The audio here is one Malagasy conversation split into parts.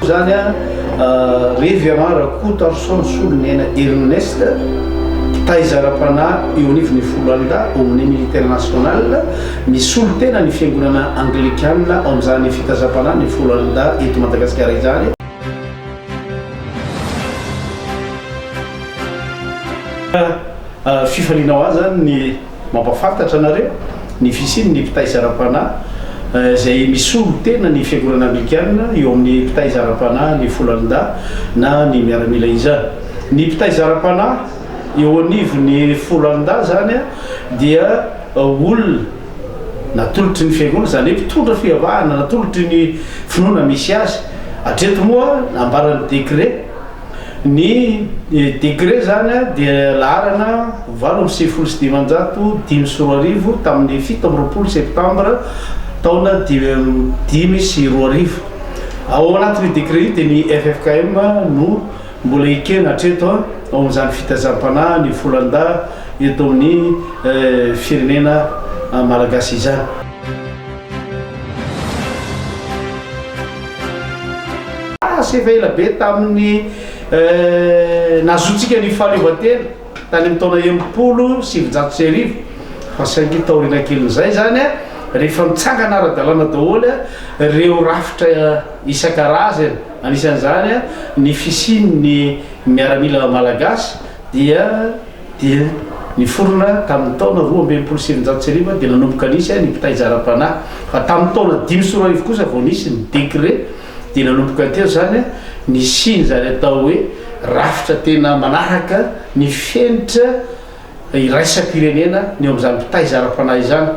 Izany Révérend Rakotoarison Soloniaina Ernest, mpitaiza ara-panahy eo anivon'ny Foloalindahy ao amin'ny Militaire National, misolo tena ny Fiangonana Anglikana ao amin'izany fitaizam-panahy ny Foloalindahy eto Madagasikara izany. Fifaliana ho ahy izany ny mampahafantatra anareo ny fisian'ny mpitaiza ara-panahy izay misolo tena ny Fiangonana Anglikana eo amin'ny mpitaiza ara-panahy ny Foloalindahy na ny miaramila izany. Ny mpitaiza ara-panahy eo anivon'ny Foloalindahy izany dia olona natolotry ny Fiangonana, izany hoe mpitondra fivavahana natolotry ny finoana misy azy. Hatreto moa nambaran'ny décret. Ny décret izany dia laharana 2098 tamin'ny 27 septambra taona 2005. Ao anatin'io décret io dia ny ffkm no mbola ekena hatreto ao amin'izany fitaizam-panahy ny volan-dahy eto amin'ny firenena malagasy izany. Asa efa ela be tamin'ny nahazoantsika ny fahaleovantena tany amin'ny taona 1960 fa saingy taoriana kelin'izay izany rehefa nitsangana ara-dalàna daholo ireo rafitra isan-karazany anisan'izany ny fisian'ny miaramila malagasy dia dia niforona tamin'ny taona 1962 dia nanomboka nisy ny mpitaiza ara-panahy fa tamin'ny taona 2005 kosa vao nisy ny décret dia nanomboka teo izany nisian'izany atao hoe rafitra tena manaraka ny fenitra iraisam-pirenena ny eo amin'izany mpitaiza ara-panahy izany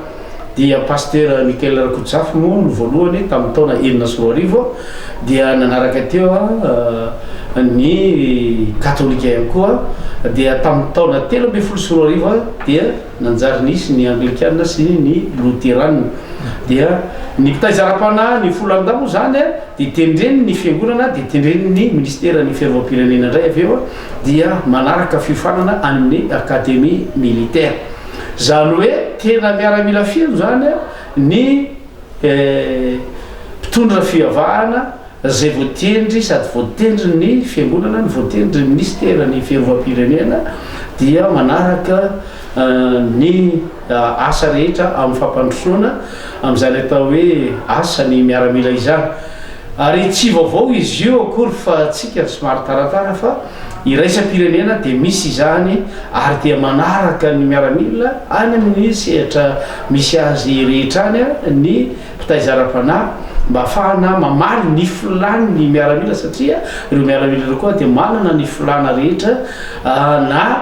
dia Pasteur Michael Rakotozafy moa no voalohany tamin'ny taona 2006 dia nanaraka teo ny katolika ihany koa dia tamin'ny taona 2013 dia nanjary nisy ny anglikana sy ny loterana dia ny mpitaiza ara-panahy ny folanda moa zany dia tendreny ny fiangonana dia tendreny ny ministera ny fiarovam-pirenena indray avy eo dia manaraka fiofanana any amin'ny académie militaire. Zany hoe tena miaramila feno zany ny mpitondra fivavahana zay voatendry sady voatendry ny fiangonana no voatendry ny minisitera ny fiarovam-pirenena dia manaraka ny asa rehetra amin'ny fampandrosoana amin'izany atao hoe asa ny miaramila izany. Ary tsy vaovao izy io akory fa tsika no somary taratara fa iraisam-pirenena dia misy izany ary dia manaraka ny miaramila any amin'ny sehatra misy azy rehetra any ny mpitaiza ara-panahy mba afahana mamaly ny filàn'ny miaramila satria ireo miaramila ireo koa dia manana ny filàna rehetra na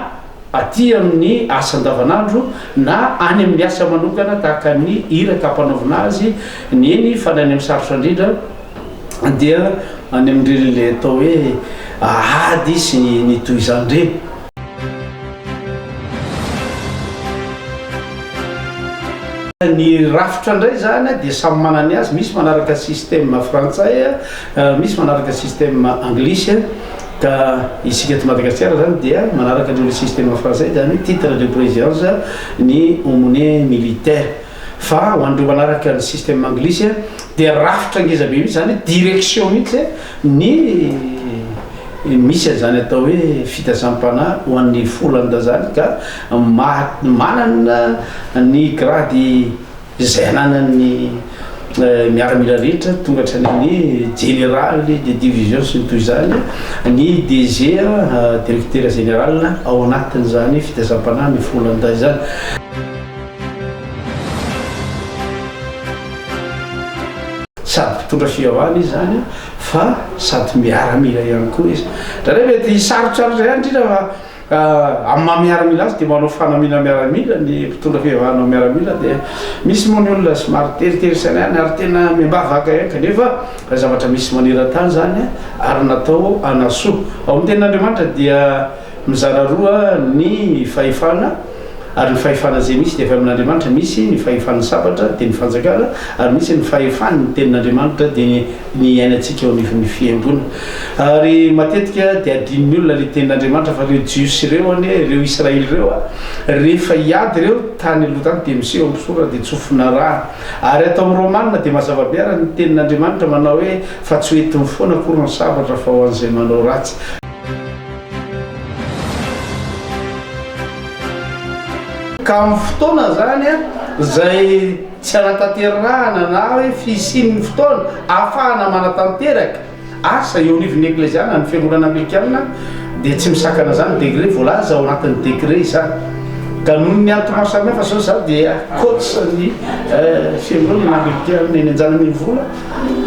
aty amin'ny asa andavanandro na any amin'ny asa manokana tahaka ny iraka ampanaovina azy ny eny fa ny any amin'ny sarotra indrindra dia any amin'ireny ilay atao hoe ady sy ny toy izany ireny. Ny rafitra indray izany dia samy manana ny azy, misy manaraka système frantsay, misy manaraka système anglisy. Ka isika eto Madagasikara zany dia manaraka an'io système français zany hoe titre de présidence ny aumônier militaire. Fa ho an'ireo manaraka ny système anglisy dia rafitra ngeza be mihitsy zany hoe direction mihitsy ny misy an'izany atao hoe fitazam-panahy ho an'ny folanda zany ka manana ny grady Izay ananan'ny miaramila rehetra tonga hatrany amin'ny jeneraly de division sy ny toy izany, ny DG, directeur général, ao anatin'izany fitaizam-panahy ny filohandahy izany. Sady mpitondra fivavahana izy izany fa sady miaramila ihany koa izy. Indraindray mety sarotsarotra ihany indrindra fa Amin'ny maha miaramila azy dia manao fanamiana miaramila ny mpitondra fivavahana ho miaramila dia misy moa ny olona somary teritery saina ihany ary tena miambavaka ihany kanefa zavatra misy maneran-tany izany ary natao hanasoa. Ao amin'ny tenin'Andriamanitra dia mizara roa ny fahefana. Ary ny fahefana izay misy dia avy amin'Andriamanitra, misy ny fahefan'ny sabatra dia ny fanjakana, ary misy ny fahefan'ny tenin'Andriamanitra dia ny iainantsika eo anivon'ny fiangonana. Ary matetika dia adinon'ny olona ilay tenin'Andriamanitra fa ireo Jiosy ireo anie, ireo Israely ireo a, rehefa hiady ireo tany aloha tany dia miseho amin'ny mpisorona dia tsofina rà. Ary ato amin'ny Romana dia mazava be ary ny tenin'Andriamanitra manao hoe fa tsy ho entiny foana akory ny sabatra fa ho an'izay manao ratsy. Ka amin'ny fotoana izany izay tsy hanatanterahana na hoe fisian'ny fotoana ahafahana manatanteraka asa eo anivon'ny Eklesia na ny Fiangonana Anglikana dia tsy misakana izany degré voalaza ao anatin'ny décret izany. Ka noho ny antony maro samihafa izao izaho dia coach ny Fiangonana Anglikana eny Anjanamivola.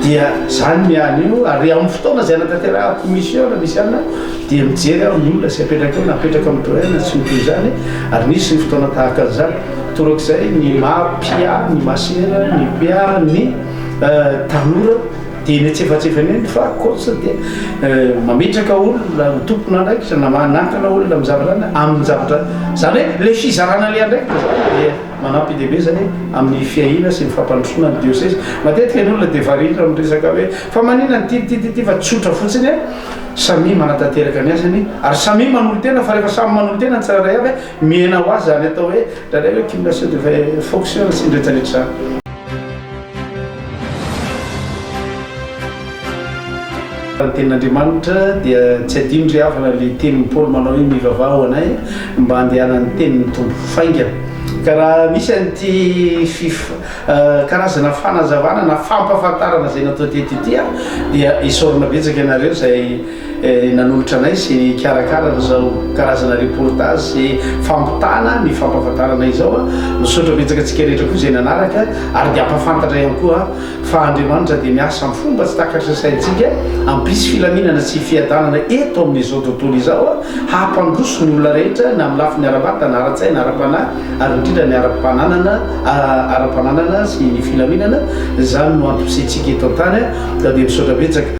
Dia zany ny any io, ary amin'ny fotoana izay anatanterahako mission na misy anona dia mijery aho ny olona izay apetraka eo na apetraka amin'ny doyen sy ny toy izany, ary nisy ny fotoana tahaka an'izany. Torak'izay ny maha PA, ny masera, ny PA, ny tanora dia eny antsefatsefany eny fa coach dia mametraka olona ho tompon'andraikitra na manakana olona amin'ny zavatra amin'ny zavatra, izany hoe ilay fizarana ilay andraikitra izany dia. Manampy lehibe izay amin'ny fiahiana sy ny fampandrosoana ny diosezy. Matetika ny olona dia variana amin'ny resaka hoe fa maninona ny ity, ity, ity fa tsotra fotsiny hoe samia manatanteraka ny asany ary samia manolo-tena fa rehefa samy manolo-tena ny tsirairay avy mihena ho azy izany atao hoe indraindray hoe cumulation de fonction sy ny rehetra rehetra izany. Ny tenin'Andriamanitra dia tsy adino ry havana ilay tenin'i Paoly manao hoe mivavaha ho anay mba handehanan'ny tenin'ny Tompo faingana. Ka raha misy an'ity fif karazana fanazavana na fampahafantarana izay natao teto ity dia isaorana betsaka ianareo izay nanolotra anay sy nikarakara an'izao karazana reportage sy fampitana ny fampahafantarana izao. Misaotra betsaka antsika rehetra koa izay nanaraka ary dia hampahafantatra ihany koa Fa Andriamanitra dia miasa amin'ny fomba tsy takatry ny saintsika, hampisy filaminana sy fiadanana eto amin'izao tontolo izao, hampandroso ny olona rehetra na amin'ny lafiny ara-batana, ara-tsaina, ara-panahy ary indrindra ny ara-pananana, ara-pananana sy ny filaminana. Izany no antom-pisiantsika eto an-tany, ka dia misaotra betsaka.